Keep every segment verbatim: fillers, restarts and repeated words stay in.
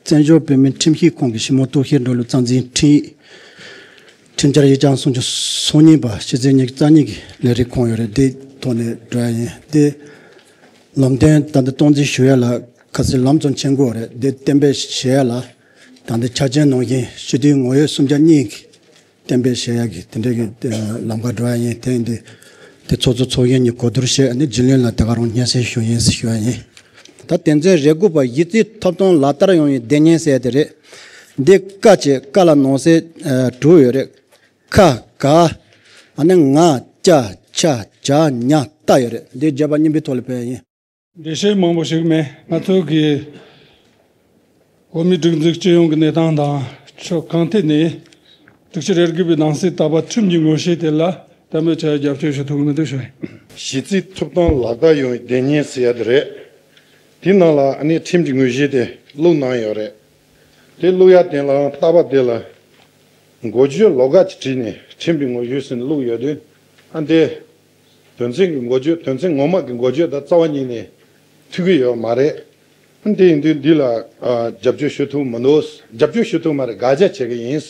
བཙན་བྱོལ་བོད་མིའི་ཁྲིམས་ཞིབ་ཁང་གི་ཞི་མོལ་གཏོར་བཤིག་འགྲོ་ལུགས་རྩ་འཛིན་ཁྲིམས་ཁྲིམས་འཆར་ཡིག་བཅུ་གསུམ་ཅུ་སོ་གཉིས་པ་ཕྱི་ཚེས་ཉི་ཤུ་རྩ་གཉིས་ཀྱི་ལས་རིམ་ཁོངས་ཡོད་རེད། དེ་ཐོག་ནས་འགྲོ་ཡ་ཡིན། དེ་ལམ་སྟོན་ད་ལྟ་སྟངས་འཛིན་ཞུ་ཡ་ལ་ཁ་སང་ལམ་ཙམ་ཕྱིན་དགོས་རེད། དེ་གཏན་འབེབས་བྱེད་ཡ་ལ་ད་ལྟ་ཆ་རྐྱེན་ནང་བཞིན་སྤྱི་འཐུས་ངོ་ཡོད་སུམ་ཆ་གཉིས་ཀྱི་གཏན་འབེབས་བྱེད་ཡ་གི་དེ་འདྲའི་གི་ལམ་ཁ་འགྲོ་ཡ་ཡིན། དེ་འདི་དེ་ཚོགས་གཙོ་ཚོགས་གཞོན་གཉིས་གོ་བསྡུར་བྱས་ནས་རྒྱུན་ལས་ལ་དེ་ག་རང་སྙན་སེང་ཞུ་ཡིན་ཞུ་ཡ་ཡིན། ད་དོན་ཚན་རེ་དགུ་པ་གཞི་རྩའི་ཐོབ་ཐང་ལག་བསྟར་ཡོང་བའི་སྡེ་བརྙན་ཟེར་དེ་རེད། འདི་ཀ་བྱས། ཀ་ལ་ནང་གསེས་ཨ་དྲུག་ཡོད་རེད། ཁ་ག་ཨ་ནི་ང་ཅ་ཆ་ཇ་ཉ་ཏ་ཡོད་རེད། འདི་བརྗོད་པ་སྙིང་པོའི་ཐོག་ལ་ཕེབས་ཡིན། འགྲེལ་བཤད་མང་པོ་ཞིག་མེད། ང་ཚོ་གི་བོད་མིའི་སྒྲིག་འཛུགས་སྤྱི་ཡོངས་ཀྱི་གནས་སྟངས་དང་ཕྱོགས་གང་ཐད་ནས་དྲུག་ཅུ་རེ་དགུ་པའི་ནང་གསེས་དག་པ་ཁྲིམས་ཀྱི་ངོ་བཤུས་དེ་ལ་གཏན་འབེབས་བྱ་རྒྱབ་སྐྱོར་ཞུ་ཐུབ་ཀྱི་མི་འདུག་ཞུ། གཞི་རྩའི་ཐོབ་ཐང་ལག་བསྟར་ཡོང་བའི་སྡེ་བརྙན་ཟེར་ཡ་དེ་རེད། དེའི་ནང་ལ་ཨ་ནི་ཁྲིམས་ཀྱི་ངོས་བཞེས་དེ་བླུགས་གནང་ཡོད་རེད། དེ་བླུགས་ཡ་དེ་ལའང་རྟག་པ་དེ་ལ་འགོ་བརྗོད་ལོགས་ཀ་ཅིག་བྲིས་ནས་ཁྲིམས་ཀྱི་ངོས་བཞེས་ཟེར་ནས་བླུགས་ཡོད་དུས། ཨ་འདི་དོན་ཚན་གྱི་འགོ་བརྗོད། དོན་ཚན་ངོ་མ་གི་འགོ་བརྗོད་དང་རྩ་བ་ཉིད་ནས་མཐུན་གྱི་ཡོད་མ་རེད། ཨ་འདི་ཡིན་དུས་འདི་ལ་ཨ་རྒྱབ་སྐྱོར་ཞུ་ཐུབ་མི་འདུག་རྒྱབ་སྐྱོར་ཞུ་ཐུབ་མ་རེད། དགག་བྱ་བྱེད་ཀྱི་ཡིན།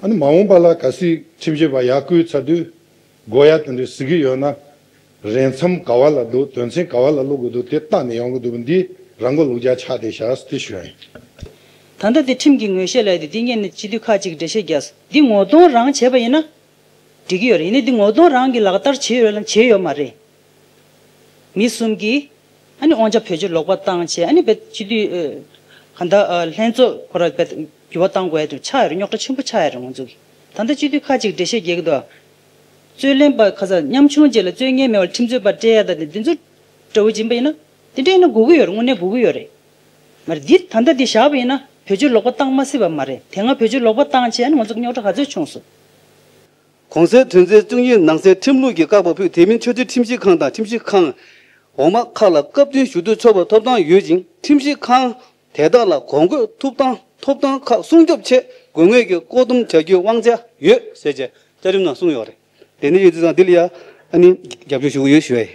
ཨ་ནི་མ་འོངས་པ་ལ་གལ་སྲིད་ཁྲིམས་ཞིབ་པ་ཡར་བསྐོས་ཚར་དུས་དགོས་ཡ་དེ་འདྲ་གཟིགས་ཀྱི་ཡོད་ན། རན་འཚམ་ག་བ་ལ་འདུག་དོན་ཚན་ག་བ་ལ་བླུག་དགོས་འདུག་དེ་བལྟས་ནས་ཡོང་གི་འདུག་འདི་རང་མགོ་ལོག་རྒྱག་ཆགས་བསྡད་ཤག་དེ་ཞུ་ཡ་ཡིན། ད་ལྟ་དེ་ཁྲིམས་ཀྱི་ངོས་བཤད་ལབ་ཡ་དེ་འདི་སྔོན་ནས་སྤྱི་འཐུས་ཁག་ཅིག་འགྲེལ་བཤད་རྒྱག་སོང་། འདི་ངོ་གདོང་རང་བྱས་པ་ཡིན་ན་འགྲིག་གི་ཡོད་རེད། ཡིན་ནའི་འདི་ངོ་གདོང་རང་གིས་ལག་བསྟར་བྱས་ཡོད་ལ་བྱས་ཡོད་མ་རེད། མི་གསུམ་གྱིས་ཨ་ནི་དབང་ཆ་བེད་སྤྱོད་ལོག་པ་བཏང་བྱས། ཨ་ནི་བེད་སྤྱི་འཐུས་ཨ་ག་ད་ཨ་ལྷན་ཚོགས་ཁོ་ར་བེད་འགྱུར་བ་བཏང་དགོས་ཡ་དེ་ཆགས་ཡོད་རེད། རྙོག་དྲ་ཆེན་པོ་ཆགས་ཡོད་རེད། ང་ཚོ་གི་ད་ལྟ་སྤྱི་འཐུས་ཁག་ཅིག་འགྲེལ་བཤད་རྒྱག་གི་འདུག་རྩོད་ལེན་པ་ཁ་ས་ཉམ་ཆུང་རྗེས་ལ་རྩོད་ངན་མེད་པར་ཁྲིམས་རྩོད་པ་སྤྲད་ཡ་ད་དེ་འདི་ཚོ་དགྲ་བོ་འཛིན་པ་ཡིན་ན་དེ་འདྲ་ཡིན་ན་དགོས་ཀྱི་ཡོད་རེད། དངོས་གནས་དགོས་ཀྱི་ཡོད་རེད། མ་རེད། འདི་ད་ལྟ་འདི་བཞག་པ་ཡིན་ན་བེད་སྤྱོད་ལོག་པ་བཏང་མ་སྲིད་པ་མ་རེད། དེ་སྔ་བེད་སྤྱོད་ལོག་པ་བཏང་བྱས་ཨ་ནི་ང་ཚོ་རྙོག་དྲ་ག་ཚོད་བྱུང་སོང་། གོང་གསལ་དོན་ཚན་བཅུ་གཉིས་ནང་གསལ་ཁྲིམས་ལུགས་ཀྱི་བཀག་པ་ཕུད། དེ་མིན་ཆོས་རྩེ་ཁྲིམས་ཞིབ་ཁང་དང་ཁྲིམས་ཞིབ་ཁང་འོག་མ་ཁག་ལ་སྐབས་བསྟུན་ཞུ་གཏུག་ཆོག་པའི་ཐོབ་ཐང་ཡོད་ཅིང་། ཁྲིམས་ཞིབ་ཁང་དེ་དག་ལ་གོང་འཁོད་ཐོབ་ཐང་ཐོབ་ཐང་ཁག་སྲུང་སྐྱོབ་ཆེད་དགོས་ངེས་ཀྱི་ལྐོག་སྡོམ་བྱ་རྒྱུའི་དབང་ཆ་ཡོད་ཟེར་བྱས་བཅའ་ཁྲིམས་ནང་གསུངས་ཡོད་རེད། དེ་ནས་ཡོད་དུས་ཙང་འདི་ལ་ཡ་ཨ་ནི་རྒྱབ་སྐྱོར་ཞུ་གི་ཡོད་ཞུ་ཡ་ཡིན།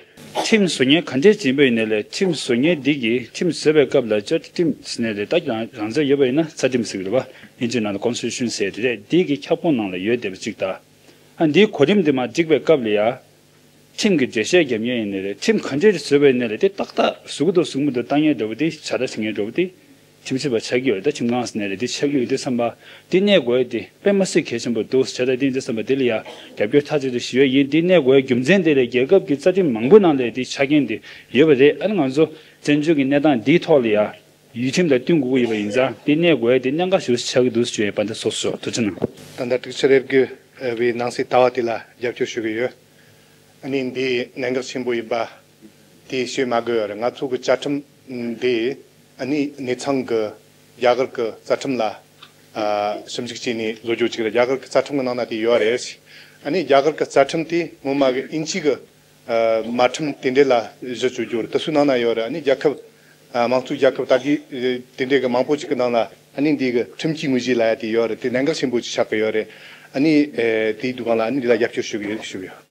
ཁྲིམས་བཟོ་མཁན་ག་འདྲས་ཡིན་པ་ཡིན་ནའི་ལས་ཁྲིམས་བཟོ་མཁན་འདི་གིས་ཁྲིམས་བཟོས་པའི་སྐབས་ལ་བཅའ་ཁྲིམས་ཟེར་ནའི་ལས་ད་རང་རང་བཙན་ཡོད་པ་ཡིན་ན་རྩ་ཁྲིམས་ཟེར་གི་རེད་པ། དབྱིན་ཇིའི་ནང་ལ་Constitution་ཟེར་དེ་རེད། འདི་གི་ཁྱབ་ཁོངས་ནང་ལ་ཡོད་བསྡད་པ་གཅིག་དང་། ཨ་འདིའི་གོ་རིམ་འདི་མར་བསྒྲིགས་པའི་སྐབས་ལ་ཡ། ཁྲིམས་ཀྱི་འགྲེལ་བཤད་རྒྱབ་མཁན་ཡིན་ནའི་རེད། ཁྲིམས་ག་འདྲས་བཟོས་པ་ཡིན་ནའི་རེད། དེ་ཏག་ཏག་བཟོ་གི་འདུག་བཟོ་གི་མི་འདུག་ལྟ་མཁན་འདྲ་བོ་དེ་བྱ་ལྟ་བྱེད་མཁན་འདྲ་བོ་དེ་ཁྲིམས་ཞིབ་པ་ཆགས་ཀྱི་ཡོད་རེད། ད་ཁྲིམས་ཁང་ཟེར་ནའི་རེད། དེ་ཆགས་ཀྱི་ཡོད་དུས་ཙམ་པ་དེ་གནས་དགོས་ཡ་དེ་དཔེ་མ་སྲིད་གལ་ཆེན་པོ་འདུག་བྱ་ལྟ་དེ་ཡིན་དུས་ཙམ་པ་དེ་ལ་ཡ་རྒྱབ་སྐྱོར་མཐའ་གཅིག་ཏུ་ཞུ་ཡ་ཡིན། དེ་གནས་དགོས་ཡ་རྒྱུ་མཚན་དེ་ལ་རྒྱལ་ཁབ་ཀྱི་རྩ་ཁྲིམས་མང་པོ་ནང་ལ་དེ་ཆ་རྐྱེན་དེ་ཡོད་པ་རེད། ཨ་ནི་ང་ཚོ་བཙན་བྱོལ་གྱི་གནས་སྟངས་འདིའི་ཐོག་ལ་ཡ། ཡུལ་ཁྲིམས་དང་བསྟུན་དགོས་ཀྱི་ཡོད་པ་ཡིན་ཙང་དེ་གནས་དགོས་ཡ་དེ་གནད་འགག་ཞིག་ཆགས་ཀྱི་འདུག་ཞུ་ཡ་ཡིན། དཔལ་ལྡན་ཚོགས་གཙོ་མཆོག་ཐུགས་རྗེ་གནང་། ད་ལྟ་དྲུག་ཅུ་རེ་དགུ་བའི་ནང་གསེས་ལྟ་བ་དེ་ལ་རྒྱབ་སྐྱོར་ཞུ་གི་ཡོད། ཨ་ནི་འདི་གནད་འགག་ཆེན་པོ་ཡིན་པ་དེ་བཤད་མ་དགོས་ཡོད་རེད། ང་ཚོ་གི་བཅའ་ཁྲིམས་འདི་ཨ་ནི་གནས་ཚང་གི་རྒྱ་གར་གི་རྩ་ཁྲིམས་ལ་ཨ་ཞིབ་འཇུག་བྱས་ནས་བཟོ་རྒྱུ་ཅིག་རེད། རྒྱ་གར་གི་རྩ་ཁྲིམས་གི་ནང་ན་དེ་ཡོད་རེད། ཨ་ནི་རྒྱ་གར་གི་རྩ་ཁྲིམས་དེ་སྔོན་མ་གི་དབྱིན་ཇི་གི་ཨ་དམར་ཁྲིམས་དེ་འདྲས་ལ་གཞི་བཅོལ་རྒྱུ་རེད། དེ་ཚོའི་ནང་ན་ཡོད་རེད། ཨ་ནི་རྒྱལ་ཁབ་ཨ་དམངས་གཙོའི་རྒྱལ་ཁབ་ད་གི་དེ་འདྲས་གི་མང་པོ་ཅིག་གི་ནང་ལ་ཨ་ནི་འདི་གི་ཁྲིམས་ཀྱི་དངོས་གཞི་ལབ་ཡ་དེ་ཡོད་རེད། དེ་གནད་འགག་ཆེན་པོ་ཅིག་ཆགས་ཀྱི་ཡོད་རེད། ཨ་ནི་ཨེ་དེའི་འདུ་ཁང་ལ་ཨ་ནི་འདི་ལ་རྒྱབ་སྐྱོར་ཞུ་གི་ཡོད་ཞུ་གི་ཡོད།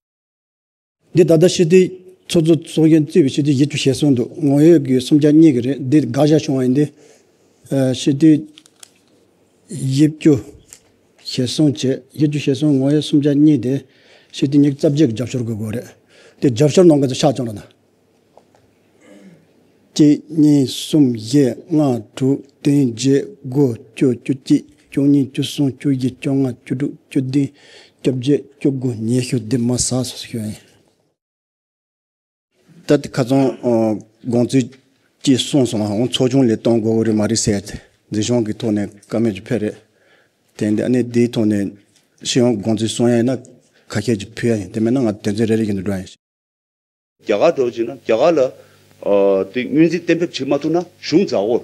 འདི་ད་ལྟ་སྤྱི་འཐུས་ཚོགས་གཙོ་ཚོགས་གཞོན་གཙོས་པའི་སྤྱི་འཐུས་བཞི་བཅུ་ཞེ་གསུམ་འདུག་ངོ་ཡོད་ཀྱི་སུམ་ཆ་གཉིས་ཀྱི་རེད། འདི་དགག་བཞག་བྱུང་བ་ཡིན་ཏེ། ཨ་སྤྱི་འཐུས་བཞི་བཅུ་ཞེ་གསུམ་བྱས། བཞི་བཅུ་ཞེ་གསུམ་ངོ་ཡོད་སུམ་ཆ་གཉིས་དེ་སྤྱི་འཐུས་ཉི་ཤུ་རྩ་བརྒྱད་ཀྱི་རྒྱབ་སྐྱོར་དགོས་དགོས་རེད། དེ་རྒྱབ་སྐྱོར་གནང་མཁན་ཚོ་ཆ་ཚང་རེད་ན། གཅིག་གཉིས་གསུམ་བཞི་ལྔ་དྲུག་བདུན་བརྒྱད་དགུ་བཅུ་བཅུ་གཅིག་བཅུ་གཉིས་བཅུ་གསུམ་བཅུ་བཞི་བཅོ་ལྔ་བཅུ་དྲུག་བཅུ་བདུན་བཅོ་བརྒྱད་བཅུ་དགུ། ཉི་ཤུ། འདི་མ་ཟ་སོ་སོ་ཞུ་ཡ་ཡིན། ད་དེ་ཁ་སང་ཨ་དགོངས་ཚུལ་གཅིག་གསུངས་སོང་ང་། འོང་ཚོགས་ཆུང་ལས་གཏོང་དགོས་ཀྱི་རེད་མ་རེད་ཟེར་ཏེ་འཛིན་སྐྱོང་གི་ཐོག་ནས་བཀའ་མོལ་ཅིག་ཕེབས་རེད། དེ་འདི་ཨ་ནི་འདིའི་ཐོག་ནས་སྤྱི་ཡོངས་དགོངས་ཚུལ་གསུང་ཡ་ཡིན་ན་ཁ་ཤས་ཅིག་ཕུལ་ཡ་ཡིན། དེ་མིན་ན་ང་དོན་ཚན་རེ་རེ་བཞིན་དུ་འགྲོ་ཡ་ཡིན། རྒྱ་གར་འགྲོ་བྱས་ན་རྒྱ་གར་ལ་ཨ་དེ་སྔོན་རྩིས་གཏན་འབེབས་བྱེད་མ་ཐུབ་ན་གཞུང་འཛའ་བོ།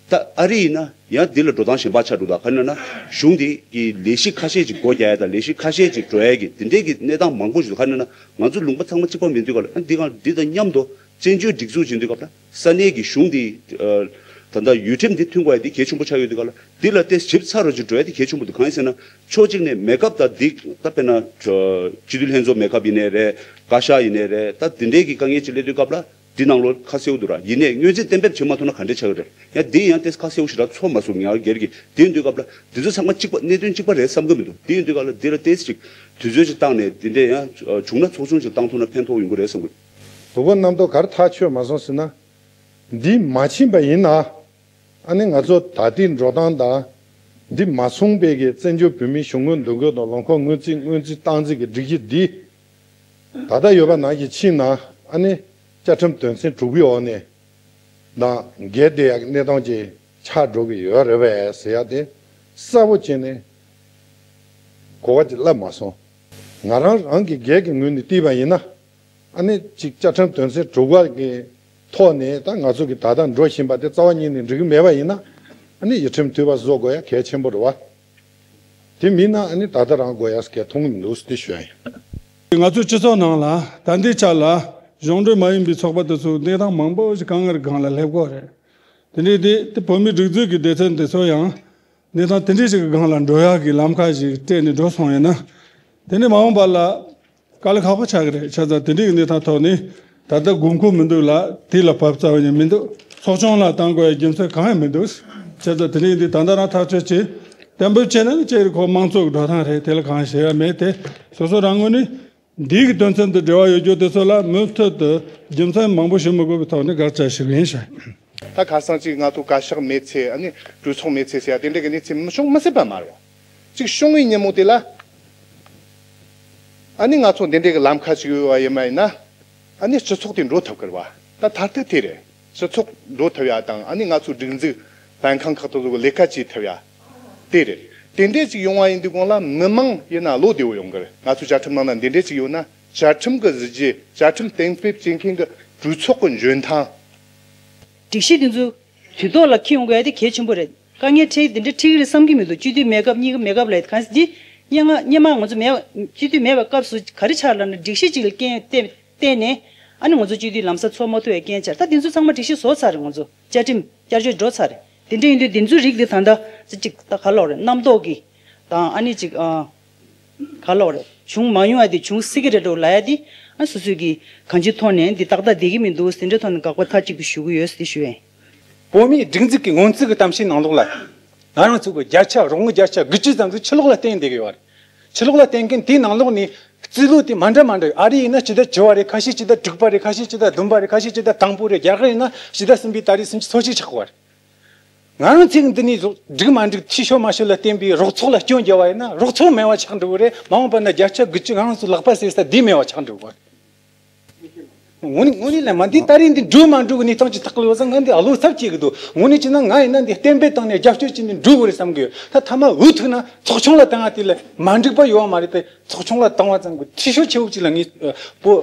ད་ཨ་རི་ཡིན་ན་ཡང་འདི་ལ་འགྲོ་སྟངས་གཞན་པ་ཆགས་འདུག་ད་ག་ནས་ན་གཞུང་འདི་གི་ལས་གཞི་ཁ་ཤས་ཅིག་སྒོ་རྒྱག་ཡ་དང་ལས་གཞི་ཁ་ཤས་ཅིག་འགྲོ་ཡ་གི་དེ་འདྲའི་གི་གནས་སྟངས་མང་པོ་ཞིག་འདུག་ག་ནས་ན་ང་ཚོ་ལུང་པ་ཚང་མ་གཅིག་པ་མིན་དུས་ག་ལ་ཨ་འདི་ག་འདི་དང་མཉམ་དུ་བཙན་བྱོལ་སྒྲིག་འཛུགས་ཡིན་དུས་སྐབས་ལ་ས་གནས་ཀྱི་གཞུང་འདི་ཨ་ད་ལྟ་ཡུལ་ཁྲིམས་འདི་མཐུན་དགོས་ཡ་འདི་གལ་ཆེན་པོ་ཆགས་ཡོད་དུས་ག་ལ་འདི་ལ་ཏེ་ཞིབ་ཚགས་རུ་ཅིག་འགྲོ་ཡ་འདི་གལ་ཆེན་པོ་འདུག་གང་ཡིན་ཟེར་ན་ཕྱོགས་གཅིག་ནས་མེ་ཀབ་དང་འདི་ད་དཔེར་ན་སྤྱི་འཐུས་ལྷན་ཚོགས་མེ་ཀབ་ཡིན་ནའི་རེད། བཀའ་ཤག་ཡིན་ནའི་རེད། ད་འདི་འདྲའི་གི་དཀའ་ངལ་ཅིག་སླེབས་དུས་སྐབས་ལ། འདི་ནང་ལོགས་ཁ་གསལ་པོ་འདུག་ར། ཡིན་ནའི་སྔོན་རྩིས་གཏན་འབེབས་བྱེད་མ་ཐུབ་ན་ག་འདྲས་ཆགས་ཀྱི་རེད། ཡང་འདི་ཡང་ཏོག་ཙམ་ཁ་གསལ་པོ་ཞེ་དྲག་ཚོར་མ་སོང་ངས་སྒེར་གྱིས། དེ་ཡིན་དུས་སྐབས་ལ་འདི་ཚོ་ཚང་མ་གཅིག་པ། གནད་དོན་གཅིག་པ་རེད་བསམ་གྱི་མི་འདུག་དེ་ཡིན་དུས་སྐབས་ལ་འདི་ལ་ཏོག་ཙམ་ཅིག་དུས་ཚོད་ཅིག་བཏང་ནས། འདི་འདྲས་ཡང་བྱུང་ན་ཚོགས་ཆུང་ཅིག་བཏང་ཐུབ་ན་ཕན་ཐོགས་ཡོང་གི་རེད་བསམ་གྱི། དུ་བ་རྣམ་རྟོག་ག་རེ་ཐག་ཆོད་མ་སོང་ཟེར་ན། འདི་མ་ཕྱིན་པ་ཡིན་ན། ཨ་ནི་ང་ཚོ་ད་ལྟའི་འགྲོ་སྟངས་དང་། འདི་མ་སོང་བའི་གི་བཙན་བྱོལ་བོད་མིའི་གཞུང་གི་འདུ་འགོད་དང་ལོ་འཁོར་སྔོན་རྩིས་སྔོན་རྩིས་སྟངས་འཛིན་གྱི་སྒྲིག་གཞི་འདི་ད་ལྟ་ཡོད་པ་ནང་བཞིན་ཕྱིན་ན། ཨ་ནི་བཅའ་ཁྲིམས་དོན་ཚན་དྲུག་པའི་འོག་ནས་དང་འགལ་བསྡད་ཡག་གི་གནས་སྟངས་ཅིག་ཆགས་འགྲོ་གི་ཡོད་རེད་པས་ཟེར་ཡག་དེ་གསལ་པོ་བྱས་ནས་གོ་བ་ཅིག་ལབ་མ་སོང་། ང་རང་རང་གི་སྒེར་གྱི་ངོས་ནས་བལྟས་པ་ཡིན་ན། ཨ་ནི་གཅིག་བཅའ་ཁྲིམས་དོན་ཚན་དྲུག་པ་གི་ཐོག་ནས་ད་ང་ཚོ་གི་ད་ལྟ་འགྲོ་བཞིན་པ་དེ་རྩ་བ་ཉིད་ནས་འགྲིག་གི་མེད་པ་ཡིན་ན། ཨ་ནི་ཡུལ་ཁྲིམས་འཐུས་པ་བཟོ་དགོས་ཡ་གལ་ཆེན་པོ་རེད་བ། དེ་མིན་ན་ཨ་ནི་ད་ལྟ་རང་དགོས་ཡ་གལ་མཐོང་གི་མི་འདུག་ཟེར་དེ་ཞུ་ཡ་ཡིན། ང་ཚོའི་སྤྱི་ཚོགས་ནང་ལ་ད་ལྟའི་ཆ་ལ་གཞུང་འབྲེལ་མ་ཡིན་པའི་ཚོགས་པ་དེ་ཚོ་གནས་སྟངས་མང་པོ་ཞིག་དཀའ་ངལ་སྒང་ལ་སླེབས་ཀྱི་ཡོད་རེད། དེ་འདྲའི་དེ་དེ་བོད་མིའི་སྒྲིག་འཛུགས་ཀྱི་སྡེ་ཚན་དེ་ཚོ་ཡང་གནས་སྟངས་དེ་འདྲའི་ཞིག་གི་སྒང་ལ་འགྲོ་ཡག་གི་ལམ་ཁ་ཞིག་སྤྲད་ནས་འགྲོ་སོང་ཡིན་ན། དེ་ནས་མ་འོངས་པ་ལ་དཀའ་ལས་ཁག་པོ་ཆགས་ཀྱི་རེད། བྱས་ཙང་དེ་འདྲའི་གནས་སྟངས་ཐོག་ནས་ད་ལྟ་དགོས་མཁོ་མི་འདུག་ལ། དེ་ལ་བབ་རྩ་བ་ནས་མི་འདུག་ཚོགས་ཆུང་ལ་བཏང་དགོས་ཡ་རྒྱུ་མཚན་གང་ཡང་མི་འདུག་བྱས་ཙང་དེ་འདྲའི་འདི་ད་ལྟ་རང་ཐག་གཅོད་བྱེད། གཏན་འབེབས་བྱས་ན་ནི་ཅེ་རི་ཁོ་མང་གཙོ་གི་འགྲོ་སྟངས་རེད། དེ་ལ་གང་བྱེད་ཡ་མེད་དེ། སོ་སོ་རང་ངོས་ནས་འདི་གི་དོན་ཚན་དུ་འབྲེལ་བ་ཡོད་རྒྱུ་དེ་ཚོ་ལ་མུ་མཐུད་དུ་རྒྱུ་མཚན་མང་པོ་ཞུ་མི་དགོས་པའི་ཐོག་ནས་དགག་བྱ་ཞུ་གི་ཡིན་ཞེས། ད་ཁ་སང་ཅིག་ང་ཚོ་བཀའ་ཤག་མེད་ཚེ། ཨ་ནི་གྲོས་ཚོགས་མེད་ཚེ་ཟེར་ཡ་དེ་འདྲ་གི་གནས་ཚུལ་མི་བྱུང་མི་སྲིད་པ་མ་རེད་བ། ཅིག་བྱུང་བའི་ཉིན་མོ་དེ་ལ་ཨ་ནི་ང་ཚོ་འདི་འདྲ་གི་ལམ་ཁ་ཅིག་ཡོད་པ་ཡིན་པ་ཡིན་ན། ཨ་ནི་སྤྱི་ཚོགས་དེ་འགྲོ་ཐུབ་ཀྱི་རེད་བ། ད་མཐར་ཐུག་དེ་རེད། སྤྱི་ཚོགས་འགྲོ་ཐུབ་ཡ་དང་། ཨ་ནི་ང་ཚོའི་སྒྲིག་འཛུགས་ལྷན་ཁང་ཁག་ཏུ་ལོག་ལས་ཀ་བྱེད་ཐུབ་ཡ་དེ་རེད། དེ་འདྲས་ཅིག་ཡོང་བ་ཡིན་དུས་གོང་ལ་མི་མང་ཡིན་ན་བློ་བདེ་བོ་ཡོང་གི་རེད། ང་ཚོའི་བཅའ་ཁྲིམས་ནང་ན་འདི་འདྲས་ཅིག་ཡོད་ན། བཅའ་ཁྲིམས་ཀྱི་གཟི་བརྗིད། བཅའ་ཁྲིམས་གཏན་འབེབས་བྱེད་མཁན་གྱི་གྲོས་ཚོགས་ཀྱི་འཇོན་ཐང་། སྒྲིག་གཞི་འདི་ཚོ་དུས་ཐོག་ལ་འཁྱེར་ཡོང་དགོས་ཡ་དེ་གལ་ཆེན་པོ་རེད། དཀའ་ངལ་འཕྲད་འདི་འདྲ་འཕྲད་ཀྱི་རེད་བསམ་གྱི་མི་འདུག་སྤྱི་འཐུས་མེད་སྐབས་གཉིས་ཀ་མེད་སྐབས་ལ་གང་ཟེར་འདི། སྔོན་མ་སྔོན་མ་ང་ཚོ་མེད་སྤྱི་འཐུས་མེད་པའི་སྐབས་སུ་ག་རེ་ཆགས་ལབ་ན། སྒྲིག་གཞི་གཅིག་ལ་རྐྱེན་བརྟེན་བརྟེན་ནས་ཨ་ནི་ང་ཚོ་སྤྱི་འཐུས་ལམ་སང་ཚོགས་མ་ཐུབ་པའི་རྐྱེན་ཆགས། ད་འདི་ཚོ་ཚང་མ་སྒྲིག་གཞི་བཟོ་ཚར་རེད། ང་ཚོ་བཅའ་ཁྲིམས་བསྐྱར་བཅོས་འགྲོ་ཚར་རེད། དེ་འདྲ་ཡིན་དུས་འདི་ཚོའི་རིགས་འདི་ད་ལྟ་ཅིག་ད་ག་ལབ་རེད། རྣམ་རྟོག་གི་དང་ཨ་ནི་ཅིག་ཨ། ག་ལབ་རེད། བྱུང་མ་མྱོང་བ་དེ་བྱུང་སྲིད་ཀྱི་རེད་འགྲོ་ལབ་ཡ་དེ། ཨ་སོ་སོས་ཀྱི་གང་ཅིའི་ཐོག་ནས་འདི་ཏག་ཏག་བསྡད་ཀྱི་མི་འདུག་ཟེར་འདྲའི་ཐོག་ནས་དགག་པ་མཐའ་གཅིག་ཏུ་ཞུ་གི་ཡོད་ཟེར་ཞུ་ཡ་ཡིན། བོད་མིའི་སྒྲིག་འཛུགས་ཀྱི་སྔོན་རྩིས་ཀྱི་གཏམ་བཤད་ནང་ལོགས་ལ། ང་རང་ཚོ་གི་བརྒྱ་ཆ་རོགས་དངུལ་བརྒྱ་ཆ་དགུ་བཅུ་ཙམ་ཟིག་ཕྱི་ལོགས་ལ་བརྟེན་བསྡད་ཀྱི་ཡོད་རེད། ཕྱི་ལོགས་ལ་བརྟེན་མཁན་དེའི་ནང་ལོགས་ནས་རྩིས་ལོ་དེ་མ་འདྲ་མ་འདྲ་ཡོད། ཨ་རི་ཡིན་ན་སྤྱི་ཟླ་བཅུ་པ་རེད། ཁ་ཤས་སྤྱི་ཟླ་དྲུག་པ་རེད། ཁ་ཤས་སྤྱི་ཟླ་བདུན་པ་རེད། ཁ་ཤས་སྤྱི་ཟླ་དང་པོ་རེད། རྒྱ་གར་ཡིན་ན་སྤྱི་ཟླ་གསུམ་པའི་ཏ་རིག་སུམ་ཅུ་སོ་གཅིག་ཆགས་ཀྱི་ཡོད་རེད། ང་རང་ཚོ་གི་འདི་ནས་འགྲིག་མ་འགྲིག་འཐུས་ཤོར་མ་ཤོར་ལ་བརྟེན་པའི་རོགས་ཚོགས་ལ་སྐྱོན་རྒྱབ་པ་ཡིན་ན་རོགས་ཚོགས་མེད་པ་ཆགས་འགྲོ་གི་རེད། མ་འོངས་པ་ན་བརྒྱ་ཆ་དགུ་བཅུ་ང་རང་ཚོ་ལག་པ་བསྲེས་ས་འདི་མེད་པ་ཆགས་འགྲོ་གི་རེད། དངོས་གནས་དངོས་གནས་ལ་མ་འདི་ད་རེས་འདི་འགྲོ་མ་འགྲོ་གི་གནས་སྟངས་ཅིག་ཐག་གི་ཡོད་ཙང་ང་འདི་ཨ་ལོ་ཚབ་བྱེད་གི་འདུག་དངོས་གནས་བྱས་ན་ང་ཡིན་ན་འདི་གཏན་འབེབས་བཏང་ནས་རྒྱབ་སྐྱོར་བྱས་ནས་འགྲོ་དགོས་རེད་བསམ་གི་ཡོད། ད་མཐའ་མ་འུ་ཐུག་ན་ཚོགས་ཆུང་ལ་བཏང་བ་དེ་ལ་མ་འགྲིག་པ་ཡོད་པ་མ་རེད་དེ། ཚོགས་ཆུང་ལ་བཏང་བ་ཙམ་གྱིས་འཐུས་ཤོར་ཆེ་བོ་ཅིག་ལ་ངས་བོད་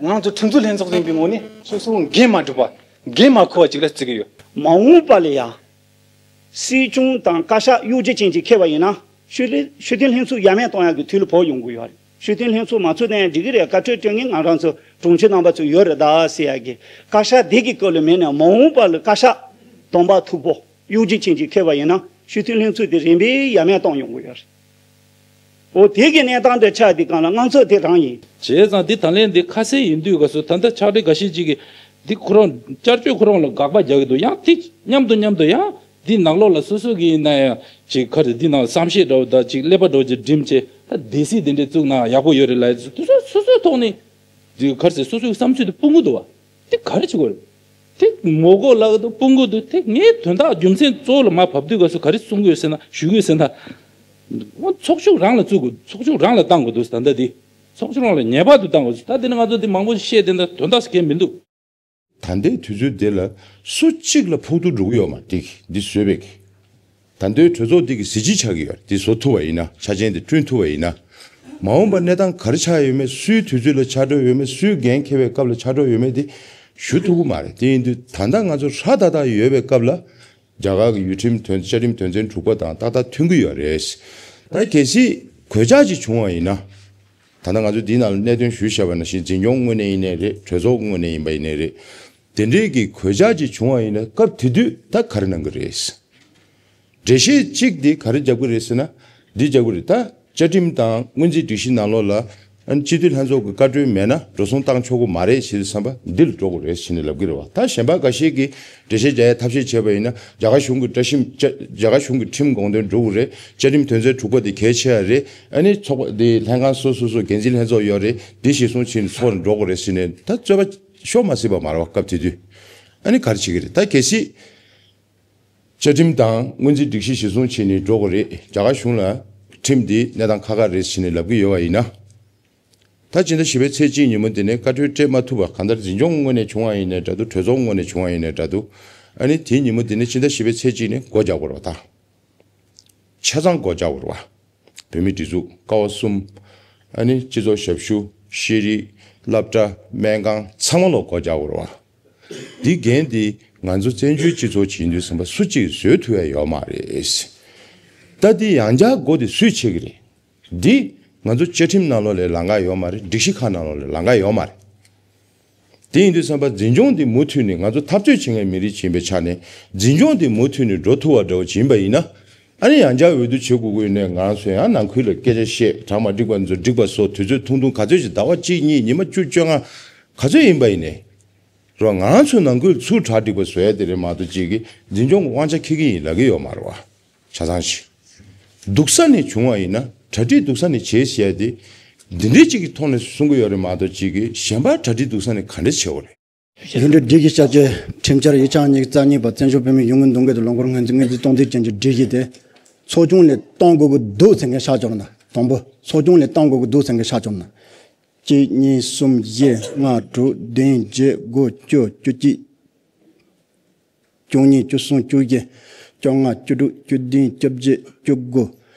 ང་ཚོ་ཁྲིམས་རྩོད་ལྷན་ཚོགས་ཡིན་པའི་ངོས་ནས་སོ་སོ་འགན་མ་འགྲུབ་པ། འགན་མ་འཁུར་བ་ཅིག་ལ་བརྩི་གི་ཡོད། མ་འོངས་པ་ལ་ཡང་སྲིད་སྐྱོང་དང་བཀའ་ཤག་གཡོ་སྒྱུ་ཅན་ཅིག་འཁྱེར་བ་ཡིན་ན་སྤྱི་འཐུས་སྤྱི་འཐུས་ལྷན་ཚོགས་ཡར་མར་གཏོང་ཡག་གི་དུས་ལ་བབ་ཡོང་གི་ཡོད་རེད། སྤྱི་འཐུས་ལྷན་ཚོགས་མ་ཚོགས་ན་ཡང་འགྲིག་གི་རེད། བཀའ་འཁྲོལ་སྤྲོད་མཁན་ང་རང་ཚོ་གྲོང་ཁྱེར་རྣམ་པ་ཚོ་ཡོད་རེད་ད་ཟེར་ཡག་གི། བཀའ་ཤག་འདི་གི་སྐོར་ལ་མེད་ན་མ་འོངས་པ་ལ་བཀའ་ཤག་གདོང་པ་མཐུག་པོ་གཡོ་སྒྱུ་ཅན་ཅིག་འཁྱེར་བ་ཡིན་ན་སྤྱི་འཐུས་ལྷན་ཚོགས་དེ་རིམ་པས་ཡར་མར་གཏོང་ཡོང་གི་ཡོད་རེད། འོ་དེ་གི་གནས་སྟངས་དེ་ཆགས་དེ་གང་ལ་དངངས་འཚབ་དེ་རང་ཡིན། བྱས་ཙང་འདི་ད་ལན་འདི་ཁ་གསལ་ཡིན་དུས་ག་སོ་ད་ལྟ་ཕྱག་སྦྲེལ་འགའ་ཤས་ཅིག་གིས་འདི་ཁོ་རང་བསྐྱར་བཅོས་ཁོ་རང་ལ་དགག་པ་རྒྱག་གི་འདུག་ཡང་དེ་མཉམ་དུ་མཉམ་དུ་ཡང་འདི་ནང་ལོགས་ལ་སོ་སོ་གི་ཡིན་ན་ཡང་ཅིག་ག་རེ་འདི་ནང་བསམ་ཤེས་འདྲ་བོ་དང་ཅིག་ཀླད་པ་འདྲ་བོ་ཅིག་སྒྲིམ་བྱས་ད་སྡེ་སྲིད་འདི་འདྲས་བཙུགས་ན་ཡག་པོ་ཡོད་རེད་ལབ་ཡ་དེ་ཚོ་སོ་སོའི་ཐོག་ནས་འདི་ག་རེ་ཟེར་སོ་སོའི་བསམ་ཚུལ་དེ་སྤུང་གི་འདུག་བ། དེ་ག་རེ་བྱེད་དགོས་རེད། དེ་མོ་གོ་ལག་ཏུ་སྤུང་གི་འདུག་དེ་ངའི་དོན་དག་རྒྱུ་མཚན་གཙོ་བོ་ལ་མར་བབས་དུས་ག་སོ་ག་རེ་གསུང་གི་ཡོད་ཟེར་ན་ཞུ་གི་ཡོད་ཟེར་ན། འོ་ཚོགས་ཆུང་རང་ལ་བཙུགས་དགོས། ཚོགས་ཆུང་རང་ལ་བཏང་དགོས་འདུག་ད་ལྟ་དེ་ཚོགས་ཆུང་རང་ལ་ངེས་པར་དུ་བཏང་དགོས། ད་དེ་ནི་ང་ཚོ་དེ་མང་པོ་བཤད་དེ་འདྲ་དོན་དག་གལ་མི་འདུག་ད་ལྟའི་དུས་ཚོད་འདི་ལ་སུ་གཅིག་ལ་ཕོག་ཐུག་འགྲོ་གི་ཡོད་མ་རེད། འདི་བཟོས་པའི་གི། ད་ལྟའི་གྲོས་ཚོགས་འདི་གི་གཟི་བརྗིད་ཆགས་ཀྱི་ཡོད་རེད། འདི་བཟོ་ཐུབ་པ་ཡིན་ན། ཆ་རྐྱེན་འདི་བསྐྲུན་ཐུབ་པ་ཡིན་ན། མ་འོངས་པ་གནས་སྟངས་ག་རེ་ཆགས་ཡོད་མེད། སུའི་དུས་ཚོད་ལ་ཆགས་འགྲོ་ཡོད་མེད། སུའི་འགན་འཁྱེར་བའི་སྐབས་ལ་ཆགས་འགྲོ་ཡོད་མེད་འདི་ཞུ་ཐུབ་ཀྱི་མ་རེད། དེ་ཡིན་དུས་ད་ལྟ་ང་ཚོ་ཧྲ་ཏག་ཏག་ཡོད་པའི་སྐབས་ལ་རྒྱ་གར་གྱི་ཡུལ་ཁྲིམས་དོན་བཅའ་ཁྲིམས་དོན་ཚན་དྲུག་པ་དང་ཏག་ཏག་མཐུན་གྱི་ཡོད་རེད། ད་གལ་སྲིད་གོད་ཆག་ཅིག་བྱུང་བ་ཡིན་ན། ད་ལྟ་ང་ཚོ་འདིའི་ནང་ལ་གནད་དོན་ཞུས་བཞག་པ་ནང་བཞིན་འཛིན་སྐྱོང་ངོས་ནས་ཡིན་ནའི་རེད། གྲོས་ཚོགས་ངོས་ནས་ཡིན་པ་ཡིན་ནའི་རེད། དེ་འདྲའི་གི་གོད་ཆག་ཅིག་བྱུང་བ་ཡིན་ན་སྐབས་དེ་དུས་ད་ག་རེ་གནང་གི་རེད། འགྲེལ་བཤད་གཅིག་འདི་ག་རེ་རྒྱབ་ཀྱི་རེད་ཟེར་ན། འདི་རྒྱབ་ཀྱི་རེད། ད་བཅའ་ཁྲིམས་དང་སྔོན་རྩིས་སྒྲིག་གཞི་ནང་ལོགས་ལ་ ཨ་ནི་སྤྱི་འཐུས་ལྷན་ཚོགས་ཀྱི་བཀའ་འཁྲོལ་མེད་ན་འགྲོ་སོང་བཏང་ཆོག་གི་མ་རེད་ཞེས་བསམ་པ་འདི་ལ་འགྲོ་དགོས་རེད་ཟེར་ནས་ལབ་ཀྱི་རེད་བ། ད་གཞན་པ་འགའ་ཤས་ཀྱིས་འགྲེལ་བཤད་རྒྱག་ཡའི་ཐབས་ཤེས་བྱས་པ་ཡིན་ན། རྒྱ་གར་གཞུང་གི་བཀྲ་ཤིས་རྒྱ་རྒྱ་གར་གཞུང་གི་ཁྲིམས་དགོངས་དོན་འགྲུབ་དགོས་རེད། བཅའ་ཁྲིམས་དོན་ཚན་དྲུག་པ་དེ་གལ་ཆེ་བ་རེད། ཨ་ནི་ཚོགས་པ་དེ་ལྷན་ཁང་སོ་སོ་སོ་འགན་འཛིན་ལྷན་ཚོགས་ཡོད་རེད། འདི་གཞིར་བཟུང་བྱས་ནས་ཚོགས་ནས་འགྲོ་དགོས་རེད་ཟེར་ནས་ད་རྩོད་པ་ཤོར་མ་སྲིད་པ་མ་རེད་བ། སྐབས་དེ་དུས་ཨ་ནི་ག་རེ་བྱེད་ཀྱི་རེད། ད་གལ་སྲིད་བཅའ་ཁྲིམས་དང་སྔོན་རྩིས་སྒྲིག་གཞི་གཞིར་བཟུང་བྱས་ནས་འགྲོ་དགོས་རེད། རྒྱ་གར་གཞུང་ལ་ཁྲིམས་འདི་གནས་སྟངས་ཁག་ཁག་རེད་ཟེར་ནས་ལབ་ཀྱི་ཡོད་པ་ཡིན་ན། ད་སྤྱི་ཟླ་བཞི་པའི་ཚེས་གཅིག་ཉིན་མོ་འདི་ནས་བཀའ་འཁྲོལ་སྤྲད་མ་ཐུབ་པ། གང་ལྟར་འཛིན་སྐྱོང་ངོས་ནས་བྱུང་བ་ཡིན་ནའི་འདྲ་འདུག། གྲོས་ཚོགས་ངོས་ནས་བྱུང་བ་ཡིན་ནའི་འདྲ་འདུག། ཨ་ནི་དེའི་ཉིན་མོ་འདི་ནས་སྤྱི་ཟླ་བཞི་པའི་ཚེས་གཅིག་ནས་སྒོ་རྒྱག་དགོས་རེད་བ། ད་ཆ་ཚང་སྒོ་རྒྱག་དགོས་རེད་བ། བོད་མིའི་སྒྲིག་འཛུགས་ཀ་བ་གསུམ། ཨ་ནི་སྤྱི་ཚོགས་ཞབས་ཞུ། ཤེས་རིག་སློབ་གྲྭ། སྨན་ཁང་ཚང་མ་ལ་སྒོ་རྒྱག་དགོས་རེད་བ། འདི་འགན་འདི་ང་ཚོ་བཙན་བྱོལ་སྤྱི་ཚོགས་ཅིག་ཡིན་དུས་ཙམ་པ་སུ་གཅིག་བཟོད་ཐུབ་ཡ་ཡོད་མ་རེད། ད་འདི་ཡང་བསྐྱར་སྒོ་དེ་སུས་ཕྱེ་གི་རེད། འདི་ང་ཚོ་བཅའ་ཁྲིམས་ནང་ལོགས་ལ་ལམ་ཁ་ཡོད་མ་རེད། སྒྲིག་གཞི་ཁག་ནང་ལོགས་ལ་ལམ་ཁ་ཡོད་མ་རེད། དེ་ཡིན་དུས་ཙམ་པ་འཛིན་སྐྱོང་འདི་མུ་མཐུད་ནས་ང་ཚོ་འཐབ་རྩོད་བྱེད་མཁན་མི་རིགས་ཅིག་ཡིན་པའི་ཆ་ནས་འཛིན་སྐྱོང་འདི་མུ་མཐུད་ནས་འགྲོ་ཐུབ་པ་འདྲ་བོ་ཅིག་ཡིན་པ་ཡིན་ན། ཨ་ནི་ཡང་བསྐྱར་འོས་བསྡུ་བྱེད་དགོས་ཀྱི་ཡོད་ནའི་ང་རང་ཚོ་ཡང་ནང་ཁུལ་ལ་སྐད་ཆ་བཤད། གྲངས་མ་འགྲིག་པ་ཚོ་འགྲིག་པ་བཟོ། དུས་ཚོད་ཐུང་ཐུང་ག་ཚོད་ཅིག་ཟླ་བ་གཅིག་གཉིས་ཉི་མ་བཅུ་བཅོ་ལྔ་ག་ཚོད་ཡིན་པ་ཡིན་ནའི་རོ། ང་རང་ཚོ་ནང་ཁུལ་ཚུར་གྲ་སྒྲིག་པ་བཟོ་ཡ་དེ་རེད་མ་གཏོགས་ཅིག་གིས་འཛིན་སྐྱོང་གི་དབང་ཆ་འཁྱེར་གྱི་ཡིན་ལབ་ཀྱི་ཡོད་མ་རེད་བ། ཆ་ཚང་ཞིག་སྡུག་ས་ནས་བྱུང་བ་ཡིན་ན་གྲ་སྒྲིག་སྡུག་ས་ནས་བྱས་ཟེར་ཡ་དེ་འདི་འདྲའི་ཅིག་གི་ཐོག་ནས་གསུང་གི་ཡོད་རེད་མ་གཏོགས་ཅིག་གིས་གཞན་པ་གྲ་སྒྲིག་སྡུག་ས་ནས་ག་འདྲ་བྱེད་དགོས་རེད། ཡུན་རིང་སྒྲིག་གཞི་བསྐྱར་བཅོས་ཁྲིམས་འཆར་ཉིས་སྟོང་ཉི་ཤུ་རྩ་གཉིས་པ་བཙན་བྱོལ་བོད་མིའི་ཡོང་སྒོའི་འདུ་འགོད་དང་ལོ་འཁོར་སྔོན་རྩིས་སྔོན་རྩིས་གཏོང་ཐབས་ཅན་གྱི་སྒྲིག་གཞི་དེ་ཚོགས་ཆུང་ལས་གཏོང་དགོས་ཀྱི་འདུག་ཟེར་མཁན་ཤར་བྱུང་ན། དང་པོ་ཚོགས་ཆུང་ལས་གཏོང་དགོས་ཀྱི་འདུག་ཟེར་མཁན་ཤར་བྱུང་ན། གཅིག་གཉིས་གསུམ་བཞི་ལྔ་དྲུག་བདུན་བརྒྱད་དགུ་བཅུ་བཅུ་གཅིག་བཅུ་གཉིས་བཅུ་གསུམ་བཅུ་བཞི་བཅོ་ལྔ་བཅུ་དྲུག་བཅུ་བདུན་བཅོ་བརྒྱད་བཅུ་དགུ་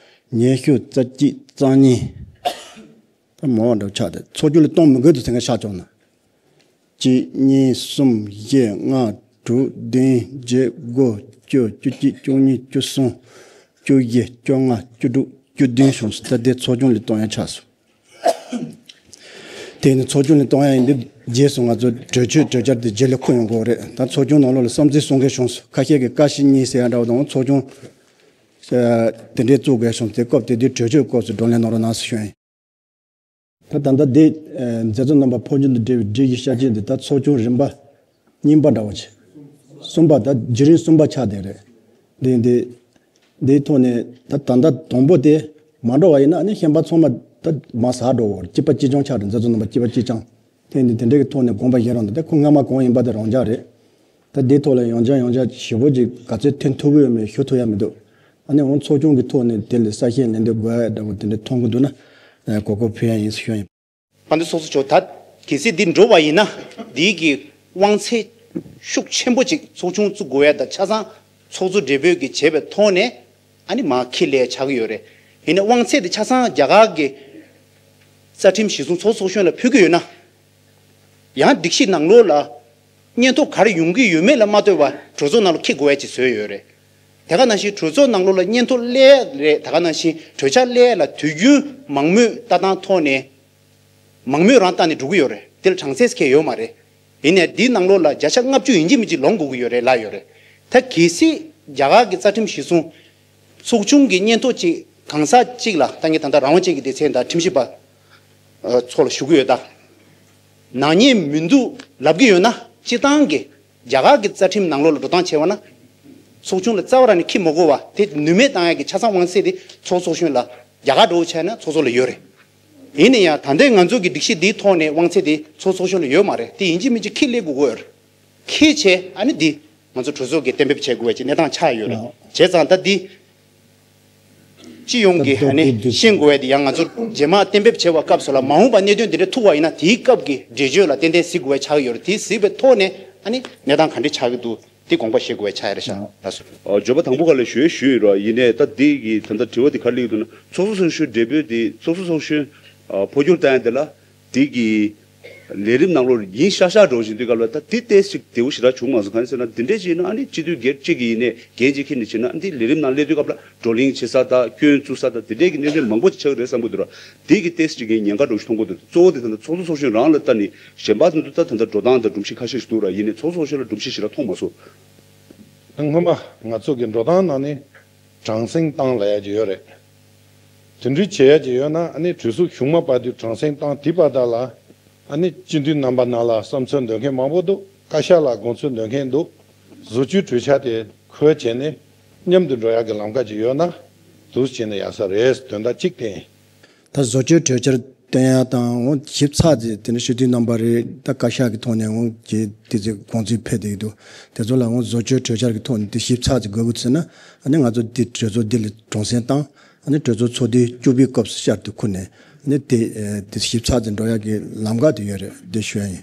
ཉི་ཤུ་རྩ་གཅིག་རྩ་གཉིས། ད་མང་བ་འདྲ་ཆགས་ཏེ་ཚོགས་ཆུང་ལས་གཏོང་མི་དགོས་འདུག་ཟེར་མཁན་ཤར་བྱུང་ན། གཅིག་གཉིས་གསུམ་བཞི་ལྔ་དྲུག་བདུན་བརྒྱད་དགུ་བཅུ་བཅུ་གཅིག་བཅུ་གཉིས་བཅུ་གསུམ་བཅུ་བཞི་བཅོ་ལྔ་བཅུ་དྲུག་བཅུ་བདུན་བྱུང་སོང་། ད་དེ་ཚོགས་ཆུང་ལས་གཏོང་ཡ་ཆགས་སོང་། དེ་ནི་ཚོགས་ཆུང་ལས་གཏོང་ཡ་ཡིན་དུས་རྗེས་སུ་ང་ཚོ་གྲོས་ཆོད་གྲོས་འཆར་དེ་རྗེས་ལ་འཁོད་ཡོང་གི་རེད། ད་ཚོགས་ཆུང་ནང་ལོགས་ལ་བསམ་ཚུལ་གསུང་མཁན་བྱུང་སོང་། ཁ་ཤས་ཀྱིས་བཀའ་ཤག་གཉིས་ཟེར་ཡ་འདྲ་བོ་དང་ཚོགས་ཆུང་དེ་འདྲའི་བཙུགས་དགོས་བྱུང་། དེ་སྐབས་དེ་དུས་གྲོས་ཆོད་སྐབས་སུ་བགྲོ་གླེང་གནང་རོགས་གནང་ཟེར་ཞུ་ཡ་ཡིན། ད་ད་ལྟ་འདི་མཛད་གཙོ་རྣམ་པ་ཕོ་རྒྱུད་དང་འབྲེལ་བའི་སྒྲིག་གཞི་ཤར་ཆེན་འདི་ད་ཚོགས་ཆུང་རིམ་པ་གཉིས་པ་འདྲ་བོ་ཆེ། གསུམ་པ་ད་བརྒྱུད་རིམ་གསུམ་པ་ཆགས་བསྡད་རེད། འདི་འདི་འདིའི་ཐོག་ནས་ད་ད་ལྟ་དང་པོ་དེ་མ་འགྲོ་བ་ཡིན་ན་ཨ་ནི་ཤན་པ་ཚང་མ་ད་མ་ཟག་འགྲོ་བོ་གཅིག་པ་གཅིག་རྐྱང་ཆགས་རེད། མཛད་གཙོ་རྣམ་པ་གཅིག་པ་གཅིག་རྐྱང་། དེ་འདི་དེ་འདྲའི་གི་ཐོག་ནས་དགོངས་པ་བཞེས་རོགས་གནང་། དེ་ཁོ་སྔ་མ་གང་ཡིན་པ་དེ་རང་འཇགས་རེད། ད་འདིའི་ཐོག་ལ་ཡང་བསྐྱར་ཡང་བསྐྱར་ཞིབ་པོ་ཅིག་ག་ཚོད་ཐོན་ཐུབ་ཀྱི་ཡོད་མེད་ཞུ་ཐུབ་ཡ་མི་འདུག། ཨ་ནི་འོང་ཚོགས་ཆུང་གི་ཐོག་ནས་དེ་ལ་གསལ་བཤད་ལན་འདེབས་དགོས་ཡ་འདྲ་བོ་དེ་འདྲ་མཐོང་གི་འདུག་ན་གོ་སྐབས་ཕུལ་ཡ་ཡིན་ཞུ་ཡ་ཡིན། དཔལ་ལྡན་ཚོགས་གཙོ་མཆོག་ད་གལ་སྲིད་འདི་འགྲོ་བ་ཡིན་ན་འདིའི་གི་དབང་ཚད་ཤུགས་ཆེན་པོ་ཅིག་ཚོགས་ཆུང་བཙུགས་དགོས་ཡ་དང་ཆ་ཚང་ཚོགས་གཙོ་སྦྲེལ་པོས་ཀྱི་བྱས་པའི་ཐོག་ནས་ཨ་ནི་མ་ཁྱི་ལས་ཆགས་ཀྱི་ཡོད་རེད། ཡིན་ནའི་དབང་ཚད་དེ་ཆ་ཚང་རྒྱ་གར་གྱི་རྩ་ཁྲིམས་གཞི་བཟུང་ཚོགས་ཚོགས་གཞོན་ལ་ཕུལ་གྱི་ཡོད་ན། ཡང་སྒྲིག་གཞི་ནང་ལོགས་ལ་སྙན་ཐོ་ག་རེ་ཡོང་གི་ཡོད་མེད་ལ་མ་ལྟོས་པར་གྲོས་ཚོགས་ནང་ལ་འཁྱེར་དགོས་ཡ་ཅིག་བཟོས་ཡོད་རེད། དེ་ག་ནང་བཞིན་གྲོས་ཚོགས་ནང་ལོགས་ལ་སྙན་ཐོ་སླེབས་རེད། དེ་ག་ནང་བཞིན་གྲོས་འཆར་སླེབས་ལ་དུས་རྒྱུན་མང་མོས་ལྟ་སྟངས་ཐོག་ནས་མང་མོས་རང་ལྟ་ནས་འགྲོ་གི་ཡོད་རེད། དེ་ལ་གྲངས་ཚད་ཁེལ་ཡོད་མ་རེད། ཡིན་ནའི་འདིའི་ནང་ལོགས་ལ་བརྒྱ་ཆ་ལྔ་བཅུ་ཡིན་གཅིག་མིན་གཅིག་ལོངས་དགོས་ཀྱི་ཡོད་རེད་ལབ་ཡོད་རེད། ད་གལ་སྲིད་རྒྱ་གར་གྱི་རྩ་ཁྲིམས་གཞི་བཟུང་ཚོགས་ཆུང་གི་སྙན་ཐོ་གཅིག་གང་ཟག་གཅིག་ལ་ད་ངས་ད་ལྟ་རང་དབང་ཅན་གྱི་སྡེ་ཚན་དང་ཁྲིམས་ཞིབ་པ་ཚོ་ལ་ཞུ་གི་ཡོད། ད་ནག་ཉེས་མི་འདུག་ལབ་ཀྱི་ཡོད་ན་སྤྱིར་བཏང་གི་རྒྱ་གར་གྱི་རྩ་ཁྲིམས་ནང་ལོགས་ལ་འགྲོ་སྟངས་བྱས་པ་ན་ཚོགས་ཆུང་ལ་རྩ་བ་རང་ནས་འཁྱེར་མ་དགོས་པ་དེ་ནུས་མེད་བཏང་ཡག་གི་ཆ་ཚང་དབང་ཚད་དེ་ཚོགས་ཚོགས་གཞོན་ལ་རྒྱ་གར་འགྲོ་བྱས་ན་ཚོགས་གཙོ་ལ་ཡོད་རེད། ཡིན་ན་ཡང་ད་ལྟའི་ང་ཚོ་གི་སྒྲིག་གཞི་འདིའི་ཐོག་ནས་དབང་ཚད་དེ་ཚོགས་ཚོགས་གཞོན་ལ་ཡོད་མ་རེད། དེ་ཡིན་གཅིག་མིན་གཅིག་འཁྱེར་སླེབས་དགོས་ཀྱི་ཡོད་རེད། འཁྱེར་བྱས་ཨ་ནི་འདི་ང་ཚོ་གྲོས་ཚོགས་ཀྱིས་གཏན་འབེབས་བྱེད་དགོས་པའི་གནས་སྟངས་ཆགས་ཡོད་རེད། བྱས་ཙང་ད་འདི་སྤྱི་ཡོངས་ཀྱིས་ཨ་ནི་ཤེས་དགོས་པ་དེ་ཡང་ང་ཚོ་རྗེས་མ་གཏན་འབེབས་བྱེད་པའི་སྐབས་སུ་ལ་མ་འོངས་པ་གནད་དོན་དེ་འདྲ་ཐུག་པ་ཡིན་ན་དེའི་སྐབས་ཀྱི་འགྲེལ་བརྗོད་ལ་ཏན་ཏན་གཟིགས་དགོས་པ་ཆགས་ཡོད་རེད། དེ་གཟིགས་པའི་ཐོག་ནས་ཨ་ནི་གནས་སྟངས་ག་འདྲ་ཆགས་ཀྱི་འདུག་དེ་དགོངས་པ་བཞེས་དགོས་པ་ཆགས་ཡོད་རེད་ཤག་ལགས་སོ། ཨ་བརྗོད་པ་དང་པོ་ག་ལ་ཞུ་ཞུ་ཡོད་ར། ཡིན་ནའི་ད་འདི་གི་ད་ལྟ་དྲི་བ་འདི་ག་རེ་སླེབས་འདུག་ན་ཚོགས་གཙོ་ཚོགས་གཞོན་སྦྲེལ་པོས་འདི་ཚོགས་གཙོ་ཚོགས་གཞོན་ཨ་འཕོ་འགྱུར་བཏང་ཡ་འདི་ལ་འདི་གི་ལས་རིམ་ནང་ལོགས་ཡིན་ཤག་ཤག་འགྲོ་བཞིན་དུས་སྐབས་ལ་ད་འདི་ཏོག་ཙམ་བདེ་པོ་ཞེ་དྲག་བྱུང་མ་སོང་། གང་ཡིན་ཟེར་ན་འདི་འདྲས་ཅིག་ཡིན་ན་ཨ་ནི་སྤྱི་འཐུས་སྒེར་གཅིག་གིས་ཡིན་ནའི་འགན་ཅིག་འཁྱེར་ནས་བྱས་ན་ཨ་འདི་ལས་རིམ་ནང་སླེབས་དུས་སྐབས་ལ་བགྲོ་གླེང་བྱེད་ས་དང་སྐྱོན་བཙུགས་ས་དང་འདི་འདྲས་ཀྱི་གནད་དོན་མང་པོ་ཅིག་ཆགས་ཀྱི་རེད་བསམ་གྱི་འདུག་ར། འདི་གི་ཏོག་ཙམ་ཅིག་གི་ཉེན་ཁ་འདྲ་བོ་ཞིག་མཐོང་གི་འདུག། གཙོ་བོ་དེ་ད་ལྟ་ཚོགས་གཙོ་ཚོགས་གཞོན་རང་ལ་ལྟ་ནས་གཞན་པ་ཚོ་ད་ད་ལྟ་འགྲོ་སྟངས་དང་སྒྲོམ་གཞི་ཁ་ཤས་ཤིག་འདུག་ར། ཡིན་ནའི་ཚོགས་གཙོ་གཞོན་ལ་སྒྲོམ་གཞི་ཞེ་དྲག་མཐོང་མ་སོང་། སྔོན་མ་ང་ཚོ་གི་འགྲོ་སྟངས་ནང་ནས་གྲངས་སེང་བཏང་ལབ་ཡ་ཅིག་ཡོད་རེད། དེ་འདྲའི་བྱེད་ཡ་ཅིག་ཡོད་ན། ཨ་ནི་གྲོས་ཚོགས་གཞུག་མ་བར་དུ་གྲངས་སེང་བཏང་། དེ་བར་དག་ལ་ཨ་ནི་སྤྱི་འཐུས་རྣམ་པ་ནང་ལ་བསམ་ཚུལ་འདོན་མཁན་མང་པོ་འདུག། བཀའ་ཤག་ལ་དགོངས་ཚུལ་འདོན་མཁན་འདུག། བཟོ་བཅོས་གྲོས་འཆར་དེ་ཁོ་བྱས་ནས་མཉམ་དུ་འགྲོ་ཡག་གི་ལམ་ཁ་ཅིག་ཡོད་ན་འདུག་བྱས་ན་ཡག་ས་རེད། དོན་དག་གཅིག་དེ་ཡིན། ད་བཟོ་བཅོས་གྲོས་འཆར་བཏོན་ཡ་དང་འོ་ཞིབ་ཚགས་ཀྱི་དེ་ནི་སྤྱི་འཐུས་རྣམ་པ་རེད། ད་བཀའ་ཤག་གི་ཐོག་ནས་འོ་ཀྱི་དེ་ཚོ་དགོངས་ཚུལ་ཕེབས་བསྡད་ཀྱི་འདུག། དེ་ཚོ་ལ་འོ་བཟོ་བཅོས་གྲོས་འཆར་གྱི་ཐོག་ནས་དེ་ཞིབ་ཚགས་ཀྱི་དགོས་ཀྱི་ཚུལ་ན། ཨ་ནི་ང་ཚོ་དེ་གྲོས་ཚོགས་འདི་ལ་གྲངས་སེང་བཏང་། ཨ་ནི་གྲོས་ཚོགས་ཚོགས་དུས་བཅུ་པའི་སྐབས་སུ་བསྐྱར་དུ་ཁུར་ནས། ཨ་ནི་དེ་ཨ་དེ་ཞིབ་ཚགས་ཀྱི་འགྲོ་ཡ་གི་ལམ་ཁ་དེ་ཡོད་རེད། དེ་ཞུ་ཡ་ཡིན།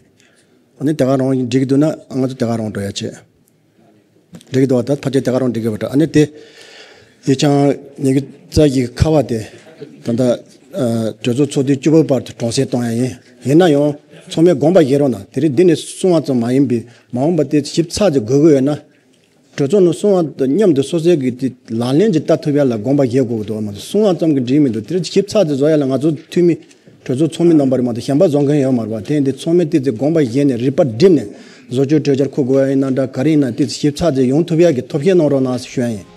ཨ་ནི་དེ་ག་རང་འགྲིག་གི་འདུག་ན་ང་ཚོ་དེ་ག་རང་འགྲོ་ཡ་བྱེད། འགྲིག་གི་འདུག་བ། ད་ཕལ་ཆེར་དེ་ག་རང་འགྲིག་གི་བ་འདྲ། ཨ་ནི་དེ་ཡིག་ཆ་ཉི་ཤུ་རྩ་བཞི་གི་ཁ་པ་དེ་ད་ལྟ་ཨ་གྲོས་ཚོགས་ཚོགས་དུས་བཅུ་པའི་བར་དུ་གྲངས་སེང་གཏོང་ཡ་ཡིན། ཡིན་ན་ཡང་ཚང་མས་དགོངས་པ་བཞེས་རོགས་གནང་། དེ་རིང་འདི་ནས་གསུང་བ་ཙམ་མ་ཡིན་པའི་མ་འོངས་པ་དེ་ཞིབ་ཚགས་ཀྱི་དགོས་ཀྱི་ཡོད་ན། གྲོས་ཚོགས་ནང་གསུང་བ་དང་མཉམ་དུ་སོ་སོའི་གི་དེ་ལག་ལེན་གྱི་ལྟ་ཐུབ་ཡ་ལ་དགོངས་པ་བཞེས་དགོས་ཀྱི་འདུག་བ། མ་གཏོགས་གསུང་བ་ཙམ་གྱིས་འགྲིག་མི་འདུག། དེ་རིང་ཞིབ་ཚགས་ཀྱི་བཟོ་ཡ་ལ་ང་ཚོ་འཐུས་མི་གྲོས་ཚོགས་ཚོགས་མི་རྣམ་པ་རེད་མ་གཏོགས་གཞན་པ་བཟོ་མཁན་ཡོད་མ་རེད་བ། དེ་ཡིན་དུས་ཚང་མས་ཏོག་ཙམ་དགོངས་པ་བཞེས་ནས་རིག་པ་བསྒྲིམས་ནས་བཟོ་བཅོས་གྲོས་འཆར་འཁོད་དགོས་ཡ་ཡིན་ན་འདྲ། ག་རེ་ཡིན་ན་ཏོག་ཙམ་ཞིབ་ཚགས་ཀྱི་ཡོང་ཐུབ་ཡ་གི་ཐབས་ཤེས་གནང་རོགས་གནང་ཞུ་ཡ་ཡིན།